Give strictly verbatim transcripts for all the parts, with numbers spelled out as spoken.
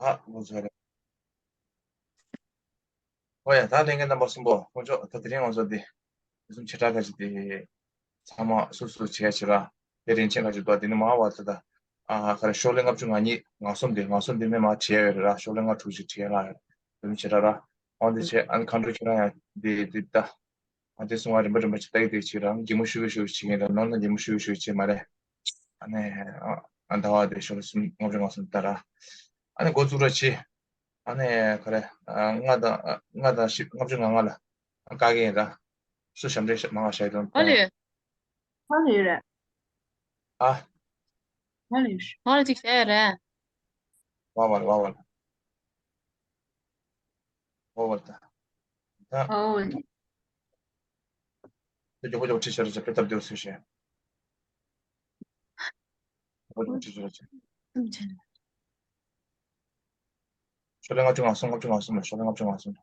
ཨ་ལོ་ཟེར་རེད། ཨོ་ཡ། ད་ལྷན་རྒྱས་རྣམ་པ་གསུམ་པོ་དཀོན་མཆོག་ད་དེ་རིང་ང་ཚོ་འདི་དེ་གསུམ་བྱེ་བྲག་ཁ་ཅིག་དེ་ཚང་མ་སུ་སུ་བྱེད་ཡ་བྱེད་ར། དེ་རིན་ཆེན་ཁ་ཅིག་འདུག་དེ་ནི་མ་བ་ད་ད་ཨ་ག་རེ་ཤོག་ལྷེ་ལྔ་བཅུ་ང་གཉིས་ང་གསུམ་དེ་ང་གསུམ་དེ་མེ་མ་བྱེད་ཡ་ཡོད་རེད་ར། ཤོག་ལྷེ་ལྔ་དྲུག་ཅིག་བྱེད་ཡ་ར། དེ་མི་བྱེད་ར་ར། ཨོ་འདི་བྱེད་ཨ་ནི་མཁའ་འགྲོ་ཁྱེད་རང་ཡང་འདི་འདི་ད། ཨ་དེ་སོང་བ་རིམ་པ་རིམ་པ་ཅིག་ལྟ་གི་དེ་ཅིག་རང་གད་མོ་ཤུ་གི་ཤུ་གི་ཅིག་ཡིན་ར། ནོར་ན་གད་མོ་ཤུ་གི་ཤུ་གི་ཅིག་མ་རེད། ཨ་ནི་ཨ་ཟླ་བ་དེ་ཤོག་ལྷེ་གསུམ་ལྔ་བཅུ་ང་གསུམ་ལྟ་ར། ཨ་ནི་འགོ་བཙུགས་ར་ཅི། ཨ་ནི་ག་རེ་ཨ་ལྔ་དང་ཨ་ལྔ་དང་བཞི་ལྔ་བཅུ་ང་ལྔ་ལ་ཨ་བཀག་གི་ཡིན་ར། སུ་ཞབས་འདྲེན་མང་བ་བྱས་དོན་ཨ་ལེ། ཨ་ལེ་རེད། ཨ། ཨ་ལེ་ཨ་ལེ་ཅིག་བྱས་ཡ་རེད། ཝ་ཝ་ཝ་ཝ། ཨོ་ཝར་ད། ད། ཨོ། དེ་མགྱོགས་པོ་མགྱོགས་པོ་ཁྲིད་བྱ་རེད་ཅེས་དཔེ་སྟབས་བདེ་བོ་སུས་བཤད། མགྱོགས་པོ་མགྱོགས་པོ་ཁྲིད་བྱ་རེད་ཅེས། ཤོག་ལྷེ་ལྔ་བཅུ་ང་གསུམ་ལྔ་བཅུ་ང་གསུམ་ལ་ཤོག་ལྷེ་ལྔ་བཅུ་ང་གསུམ།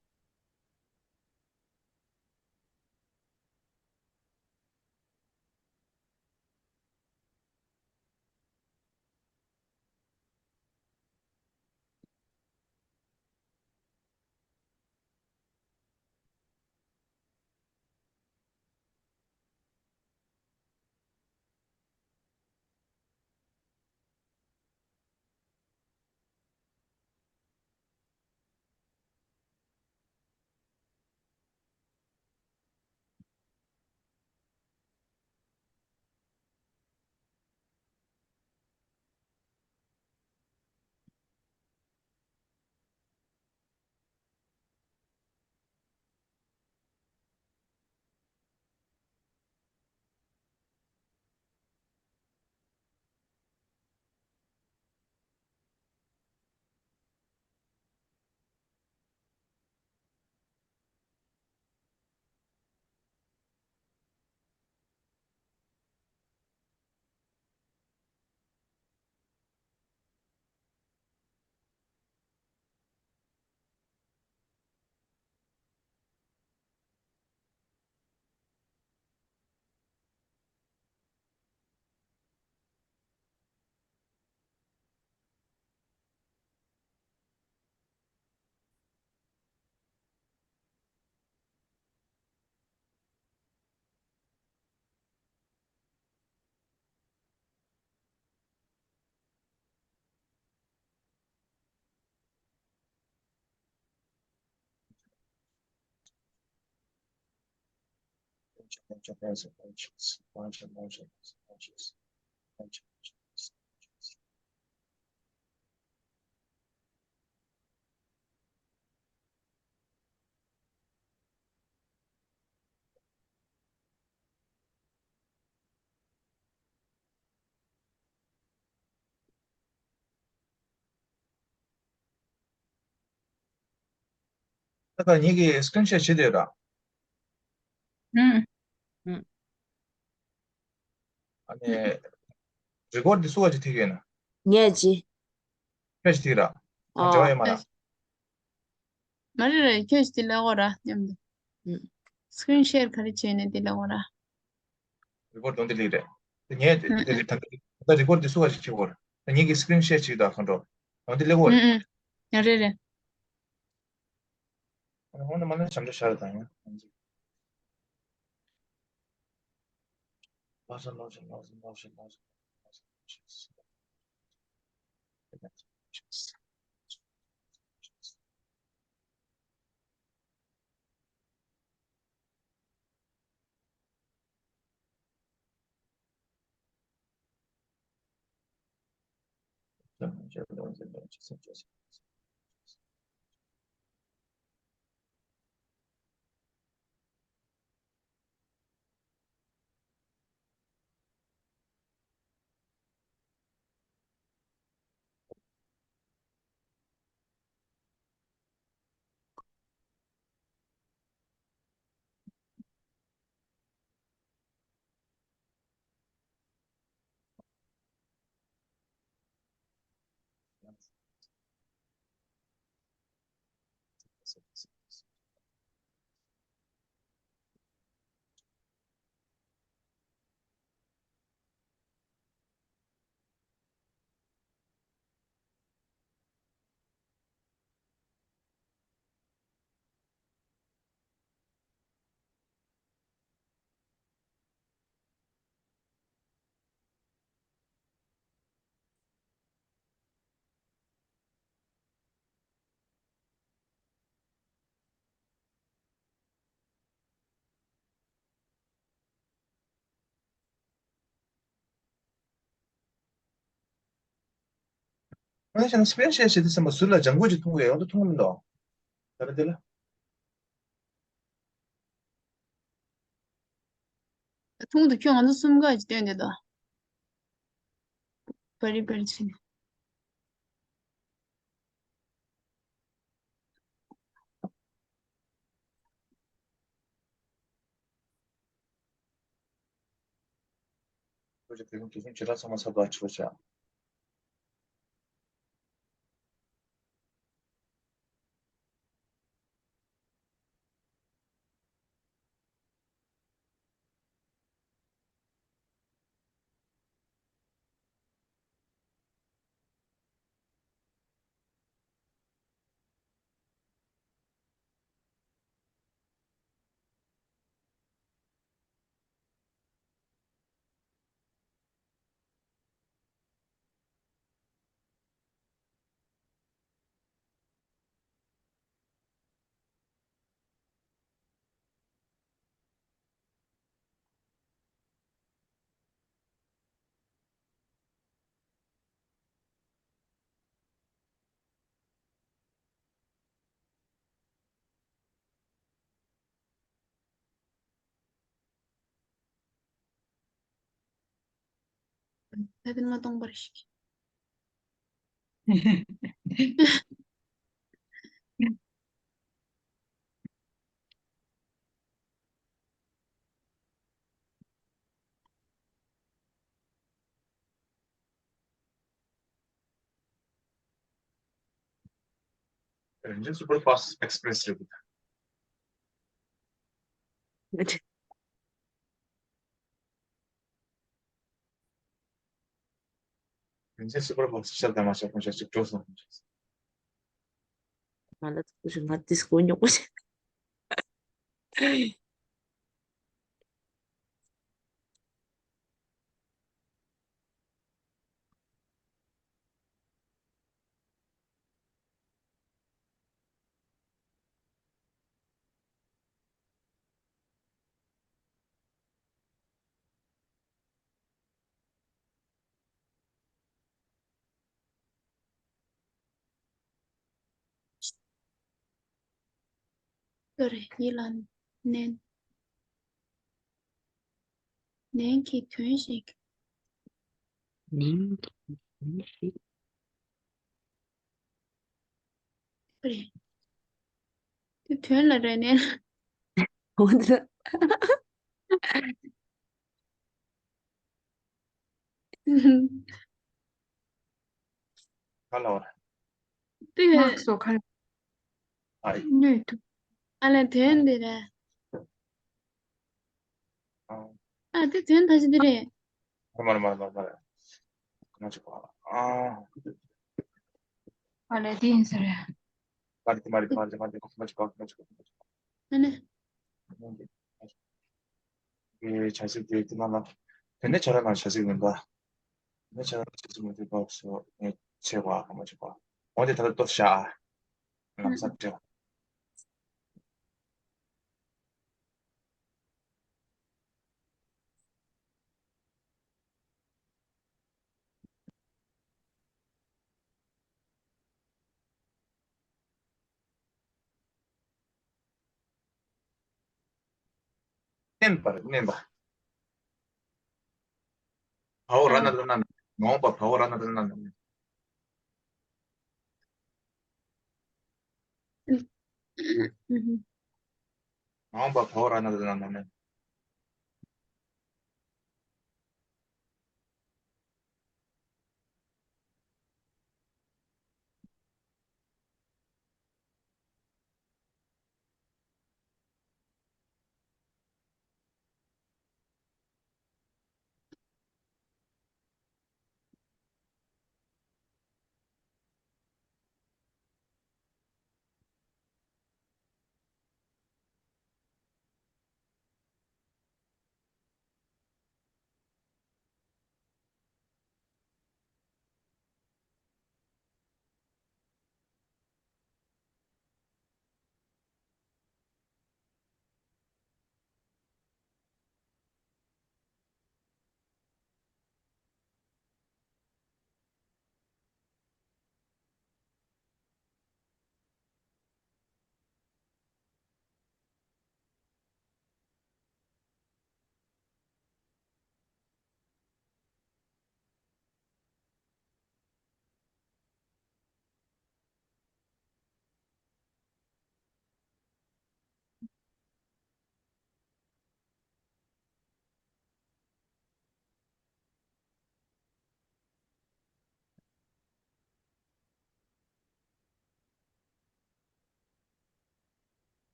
ད་ལྟ་ངེད་ཀྱིས་སི་ཀི་རིན་ཤོཊ་བྱེད་བསྡད་ཡོད་ར། ཨུམ། ཨ་ནི་རི་ཀོཌ་འདི་སུ་བ་ཅིག་ཐིག་ཡོད་ན། ངས་ཅི། ཁྱོད་ཅིག་ཐིག་ར། ཨ། འབྲེལ་བ་ཡོད་མ་ར། མ་རེད་རེད། ཁྱོད་ཀྱིས་དེ་ལབ་དགོས་ར་མཉམ་དུ། ཨུམ། སི་ཀི་རིན་ཤེར་ག་རེ་བྱས་ནས་དེ་ལབ་དགོས་ར། རི་ཀོཌ་དོན་དེ་ལིག་རེད། དེ་ངས་དེ་ཨུམ་དེ་ཨུམ། ད་ད་རི་ཀོཌ་དེ་སུ་བ་ཞིག་བྱེད་དགོས་ར། ད་ངེད་ཀྱིས་སི་ཀི་རིན་ཤེར་ཅིག་དང་ཁོང་ཁྲོ། དོན་དེ་ལེགས་པོ་རེད། ཨུམ་ཨུམ། ཡ་རེད་རེད། ཨ་ནི་ཧོན་ནི་མ་ནི་ཞབས་འདྲ་ཤར་དང་ཡང་། ང་ཚོ་ཤེས་ན་སྤེན་ཤེས་ཤེས་དེ་སེམས་པ་ཟུར་ལ་ལྗང་གུ་ཅིག་མཐོང་གི་ཡོད། ཡོང་དུ་མཐོང་གི་མི་འདུག་ད་རེ་དེ་ལ། མཐོང་དུ་ཁྱོད་ང་ཚོ་གསུམ་ཀ་ཅིག་སྟོན་དེ་དོ། བ་རི་བར་ཆེ། ཁོ་ཚོ་དེ་རིང་དུས་ཆེན་ཇི་ལྟར་ཚང་མ་ཚར་དུ་ཆུ་བ་བྱ། ད་དེ་ང་སྟོང་པར་ཞིག Ranjan Super Fast Express རེད་འདུག Ranjan Super Fast ཤར་དང་མ་ཤར་ཁོང་ཤར་ཅིག་འགྲོ་སོང་། ང་ལ་ཐུག་ཞིག་ང་ཏིས་ཀོ་ཉོག་པོ་ཞིག་ཀ་རེ་ཡིད་ལ་ནན། ནན་གྱི་དོན་ཞིག་ནན་གྱི་དོན་ཞིག་རེད། དེ་དོན་ལ་རེ་ནན། འོ་ད། ཧ་ལོ། དེ་ངག་སོ་ཁ་ཨ་ནུས་ཐུབ། ཨ་ལས་དོན་འདི་རེད། ཨ། ཨ་དེ་དོན་ད་ཅི་འདི་རེད། མ་རེད་མ་རེད་མ་རེད་མ་རེད། ང་ཅིག་གོ་ཨ། ཨ་ལས་དེ་ཡིན་ས་རེད། མ་རེད་མ་རེད་མ་རེད་མ་རེད་མ་རེད་མ་ཅིག་གོ་མ་ཅིག་གོ་མ་ཅིག་གོ་ཨ་ནི། ཨེ་བྱ་ཚིག་དེ་དེ་ནང་ལ། དེ་ནས་བྱ་ར་ནང་བྱ་ཚིག་མིན་པ། དེ་ནས་བྱ་ར་བྱ་ཚིག་མི་འདུག་པ་སོ་ངས་ཆེ་བ་ག་མ་ཆེ་བ། འོན་ཏེ་ད་ལྟ་ལྟོས་བྱ། ལམ་སང་སྤྲད། བརྣན་པར་བརྣན་པ། བའོ་ར་ན་ར་ན་ན། མ་འོངས་པ་བའོ་ར་ན་ར་ན་ན། མ་འོངས་པ་བའོ་ར་ན་ར་ན་ན།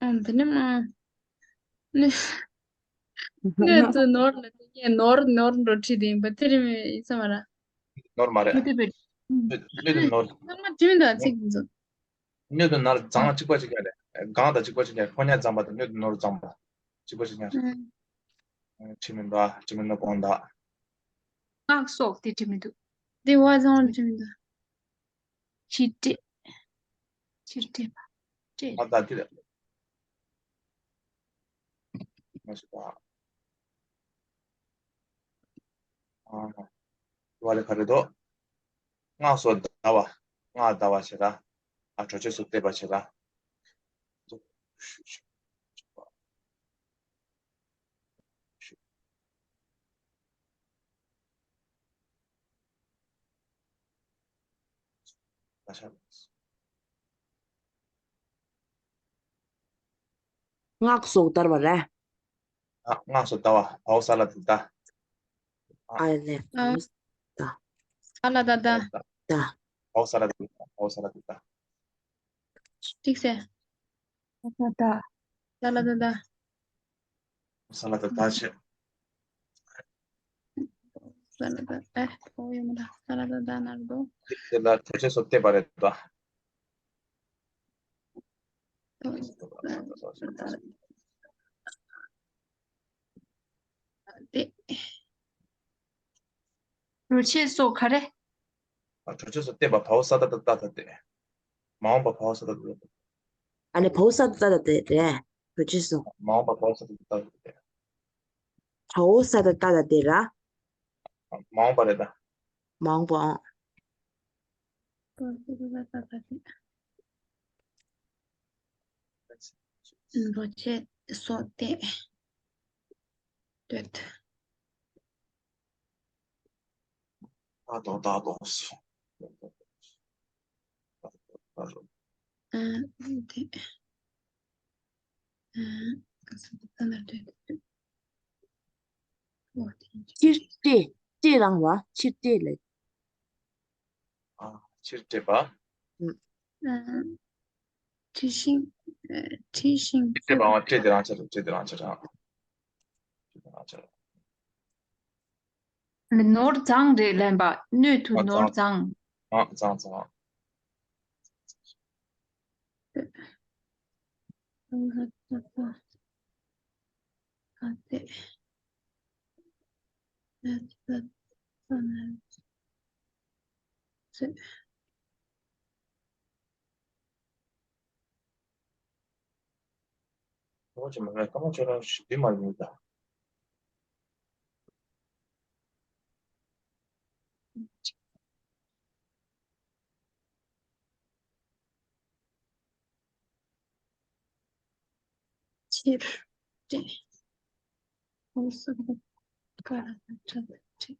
ཨ་འདི་ནི་མ། སྣོད་སྣོད་དུ་ནོར་ལ་དེ་ངས་ནོར་ནོར་འགྲོ་ཁྲིད་དེ་ཡིན་པ་དེ་རིང་ཡིན་ས་མ་ར། ནོར་མ་རེད། མི་དེ་བས། སྣོད་དུ་ནོར། ཚང་མ་དྲི་མི་འདུག་ཚིག་འདི་ཚོ། སྣོད་དུ་ནོར་བྱང་ལ་གཅིག་པ་གཅིག་རྐྱང་རེད། གང་དང་གཅིག་པ་གཅིག་རྐྱང་། ཕོ་ཉ་བྱང་པ་དང་སྣོད་དུ་ནོར་བྱང་པ་གཅིག་པ་གཅིག་རྐྱང་རེད། ཨ། ཁྲིད་མི་འདུག་ཁྲིད་མི་འདུག་དགོངས་དག་སྔགས་སོགས་དེ་ཁྲིད་མི་འདུག་དེ་བ་ཚང་མ་ཁྲིད་མི་འདུག་ཕྱིར་སྤྲད། ཕྱིར་སྤྲད་པ། སྤྲད། ཨ་ད་དེ་རེད། མ་ཤི་པ། ཨ། བ་ལེ་ག་རེ་འདུག་སྔགས་སུ་བཟླ་བ། སྔགས་བཟླ་བ་བྱེད་ད། ཨ་གྲོ་ཆས་སུ་གཏད་པ་བྱེད་ད། སྔགས་སུ་བཟླ་བ་རེད། ཨ་སྔགས་སུ་བཟླ་བ། བའོ་ས་ལ་དུ་བཟླ། ཨ་ལེ། ཨ། ད། ས་ལ་ད་ད། ད། བའོ་ས་ལ་དུ་བཟླ། བའོ་ས་ལ་དུ་བཟླ། ཏིག་སེ། ད་ད། ས་ལ་ད་ད། ས་ལ་ད་ད་བྱེད། ས་ལ་ད་ཨེ་ཨོ་ཡོད་མ་ད། ས་ལ་ད་ད་ན་རུ་དོ། དེ་ལ་ཐོ་ཆེ་སོ་བལྟས་པ་རེད་ད། ཏེ། གྲོ་ཆས་སོགས་ག་རེ། ཨ་གྲོ་ཆས་སོགས་བལྟས་པ་བའོ་ས་ད་ད་ད་ད་སྟེ། མ་འོངས་པ་བའོ་ས་ད་ད་ད་སྟེ། ཨ་ནི་བའོ་ས་ད་ད་ད་སྟེ་རེད། གྲོ་ཆས་སོགས། མ་འོངས་པ་བའོ་ས་ད་ད་ད་སྟེ། བའོ་ས་ད་ད་ད་སྟེ་ར། མ་འོངས་པ་རེད་ད། མ་འོངས་པ་ཨང་། རོ་ཆེ་སོ་ཏེ། ཏོད། ད་དོ་ད་དོ་སོ། ད་དོ་ད་དོ། ཨ་ཏེ། ཨ་ས་ད་ན་ཏོད། ཕྱིར་སྤྲད། སྤྲད་རང་བ་ཕྱིར་སྤྲད་ལེ། ཨ་ཕྱིར་སྤྲད་པ། ཨ་བྲིས་ཤིང་། ཨ་བྲིས་ཤིང་། སྤྲད་པའང་སྤྲད་དེ་རང་ཆ་རེད། སྤྲད་དེ་རང་ཆ་རེད། སྤྲད་དེ་རང་ཆ་རེད། ནོར་བྱང་རེད་ལན་པ། སྣོད་དུ་ཨ་ནོར་བྱང་། བྱང་། ཨ་བྱང་བྱང་། ཁོ་ཅི་མ་རེད། ཀ་མ་ཆོ་རང་ཞི་བདེ་མ་ཡིན་ད། ཕྱིར་སྤྲད། ཧོ་སུ་ཀ་ར་ཏ་ཏྲ་ཏ་ཏྲི།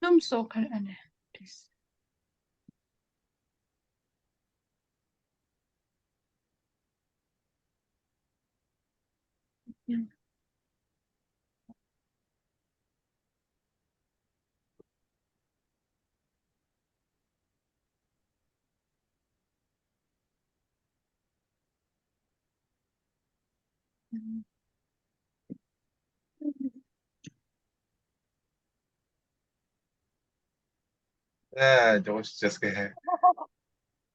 སྣུམ་སོགས་གར་ཨ་ནེ། ཨེ། ཇོ་ཤི་ཅེས་ཀེ།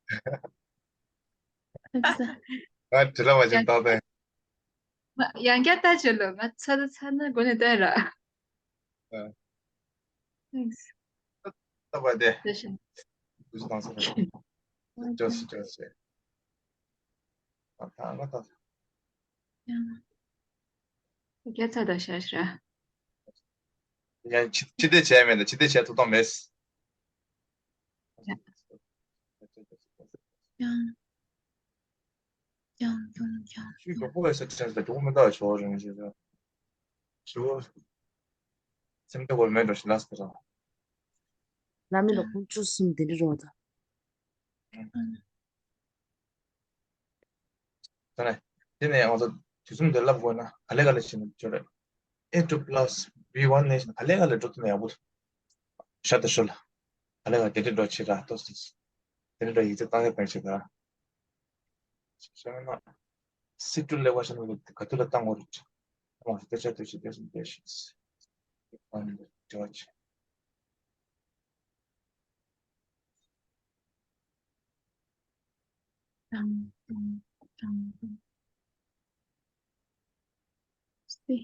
ང་བྲེལ་བ་ཅན་ཏག་ཏག་ཡང་བསྐྱར་ལྟ་བྱོས་ལོ། ང་ཚ་ད་ཚ་ན་འགོ་ནས་བལྟ་ར། ཨ། Thanks. ལྟ་བ་དེ། བཀྲ་ཤིས། དུས་སུ་བཏང་སོང་། ཅོ་སི་ཅོ་སི། ཨ་ད་ང་ད། ཡང་། རྒྱ་ཚ་ད་ཤ་ཤ། ཡང་ཕྱི་ཕྱི་བལྟས་བྱས་མེད་ད། ཕྱི་བལྟས་བྱས་ཐུབ་ཐང་མེད། ཡང་། ཡང་ཡང་ཡང་། ཤུལ་མགྱོགས་པོ་བས་ས་ཆེན་ས་མགྱོགས་པོ་མི་འདའ་ཆོག་རིང་ཞེས་ཟེར། ཞུ། སེམས་ཁྲལ་བོར་མེད་འགྲོ་ཞིག་ལ་ཟེར་རོ། ལ་མི་ལ་ཁོང་བཅུ་གསུམ་དེ་འདྲ་རོ་ད། ད་ནས་དེ་ནས་ང་ཚོ་དུས་གསུམ་དེ་ལབ་དགོས་ན་ག་ལེ་ག་ལེ་བྱས་ནས་བཅོས་རེད། A two plus B one ནས་ག་ལེ་ག་ལེ་འགྲོ་ཐུབ་ན་ཡག་པོ་འདུག་ཤ་ད་ཤོ་ལ། ག་ལེ་ག་དེ་འདྲ་འགྲོ་ཆེ་ར་ཏོ་སི། དེ་འདྲ་འགྲོ་ཡིག་ཚད་བཏང་ཡག་གཏང་ཆེ་ད། ཤ་ན་སི་ཏུ་ལེ་བ་ཤ་ན་ག་དུ་ལ་བཏང་དགོས་རེད། ཨ་དེ་ཆ་དེ་ཆ་དེ་སུ་དེ་ཤི། དང་དང་དང་དང་སི།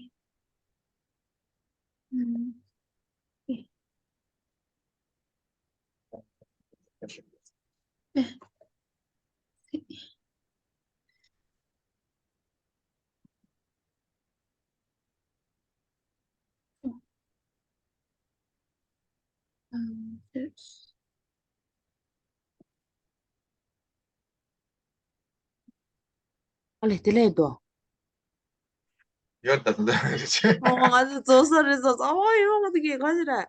ཨ་སི། ཨ་སི། ཨ་ལེ་དེ་ལས་དོ། ཡོད་ད་ད། ཨོ་ང་ཚོ་རྫོགས་ས་རེད་རྫོགས་ས། ཨོ་ཡོད་ང་ཚོ་གི་ག་ཞིག་རེད།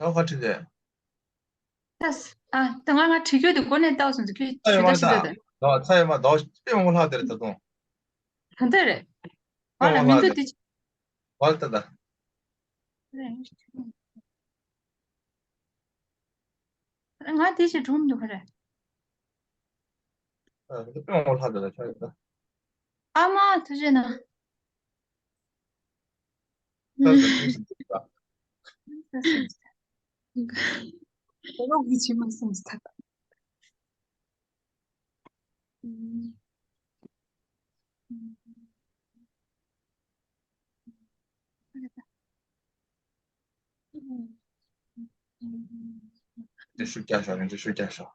ད་ག་བྲིས་ཏེ། ཨ་ད་ང་ང་བྲིས་རྒྱུ་དེ་གོ་ནས་ལྟ་སོང་ཚེ་ཁྱོད་ཚ་ཡོད་མ་ད། ད་ཚ་ཡོད་མ་ད་དཔེ་མང་པོ་ལྷག་དེ་རེད་ད་དུང་། ད་འདི་རེད། ཨ་ལ་མི་འདུག་དེ། ཨ་ད་ད། ང་དེ་ཞིག་གྲུང་མི་འདུག་ག་རེ། ཨ་ད་དཔེ་མང་པོ་ལྷག་དེ་ལ་ཆ་ཡོད་ད། ཨ་མ་ཐུགས་རྗེ་གནང་། ད་ད་དུས་སུ་འདུག་ད། ད་ལོག་གི་ཕྱི་མ་སོང་ད། འདི་ཤུགས་རྒྱག་ཤོག་འདི་ཤུགས་རྒྱག་ཤོག་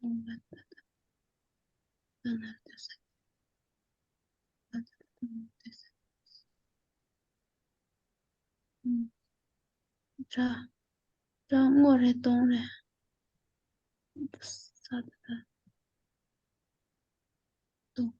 ཨུམ། ད་ད་དངོས་རེད་གདོང་རེད། ས་ད་ད་དུ།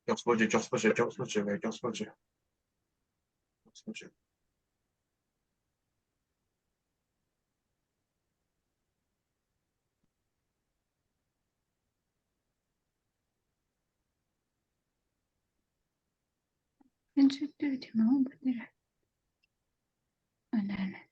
མགྱོགས་པོ་བྱེད། མགྱོགས་པོ་བྱེད། མགྱོགས་པོ་བྱེད། མགྱོགས་པོ་བྱེད། མགྱོགས་པོ་བྱེད། ཁྱོད་ཚོའི་ལྟོས་དེ་མ་འོངས་པ་འདིར། ཨ་ན་ན།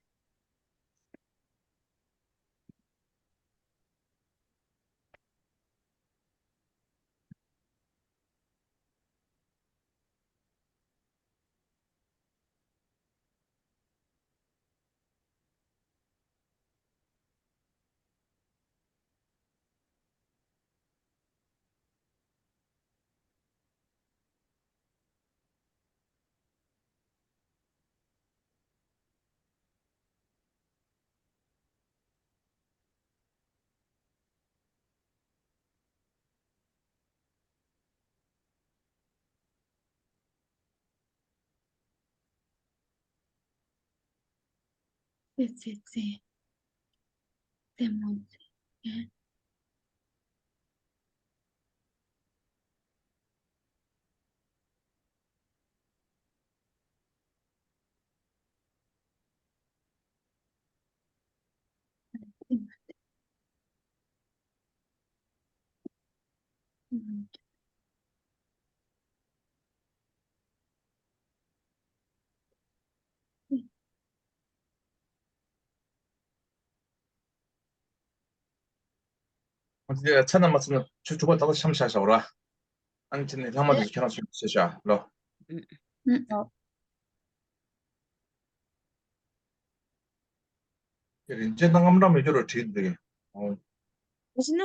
ཙི་ཙི་ཙི། ཙི་མོ་ཙི། ཚ་ན་མ་ཚ་ན་ཆུ་ཆུ་བ་ད་ལྟ་ཤམ་ཤ་ཤ་བ་ར། ཨ་ནི་ཁྱེད་ནི་ལྷག་མ་དེ་ཚོ་ཁྱེད་རང་ཚོ་ཤ་ཤ་ལོ། ཨུ། ཨུ། ཨོ། དེ་རིན་ཆེན་དང་རྔམ་སྐྲག་མེད་རྒྱུ་རུ་བྲིས་འདུག་ཨོ། མ་གཞི་ན།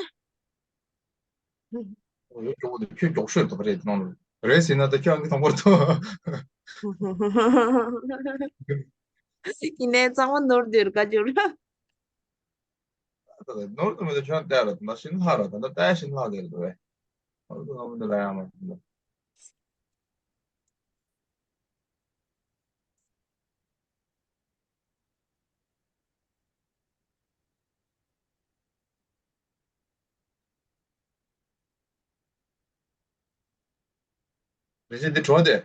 ཨོ་ཡོད་ཀྱོག་པོ་དེ་ཁྱོད་མགྱོགས་ཤོས་འདུག་པ་རེད། དེ་ནང་ལ་རེད་ཟེར་ན་ད་ཁྱོད་ཨང་ཀི་དང་པོར་ཐོན། ཡིན་ནའི་གཙང་མ་ནོར་འདུག་ག་འགྱུར། ནོར་དུ་མེད་དུ་ཁྱོད་བལྟས་ར། ད་ལྟ་ཤིན་ལྷག་ར། ད་ལྟ་བལྟས་ཤིན་ལྷག་དེ་རེད་དོ་བས། ནོར་དུ་ངམ་དུ་ལ་ཡང་མ་དུ། རེ་ཆེ་འདི་གྲོ་དེ།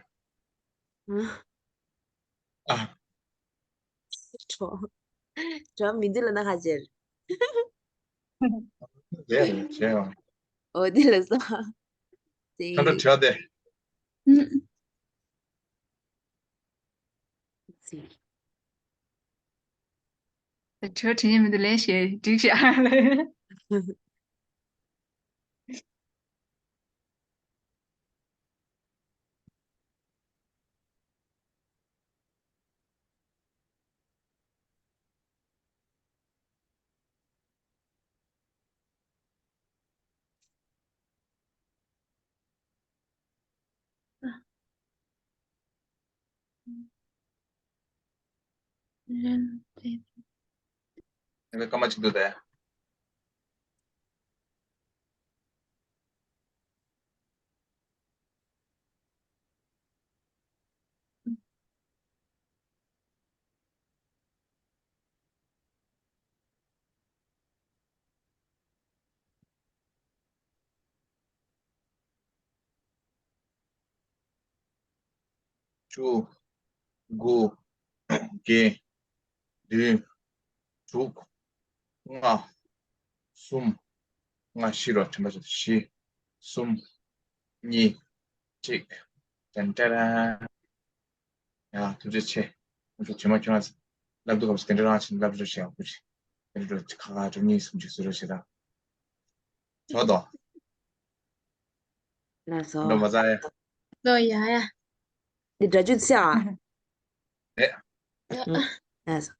ཨ། གྲོ། གྲོ་མི་འདུག་ལ་ན་ཁ་ཅེར། རེད་རེད་བྱས་ཡོང་། འོ་དེ་ལ་སོ། ཁ་འདྲ་བྲལ་ཏེ། ཁྱོད་དྲི་ཉན་མི་འདུག་ལན་ཞེས་འགྲིག་ཤག་ལས། ལན་དེ། ཨ་ནི་སྐར་མ་གཅིག་འདུག་སྟེ། བཅུ། དགུ། བརྒྱད། བདུན། དྲུག་ལྔ། གསུམ། ལྔ་བཞི་རོ་དྲན་པ་བྱེད། བཞི། གསུམ། གཉིས། གཅིག་ཏན་ཏན། ཡ་ཐུགས་རྗེ་ཆེ། ང་ཚོ་རྗེས་མ་ཁྱོད་རང་ཚོ་སླེབས་དུས་སྐབས་སུ་དེ་འདྲ་རང་བྱེད། སླེབས་རོགས་བྱེད་ཡག་པོ་བྱེད། དེ་འདྲ་ཁ་ཁ་གྲོ་གཉིས་གསུམ་ཅིག་བཟོས་རོགས་བྱེད་དང་། ཚོགས་དོ། ལགས་སོ། འགྲོ་མ་ཚར་ཡ། ལོ་ཡ་ཡ། འདི་འདྲ་ཅུ་ཚ། ཨེ། ལགས་སོ།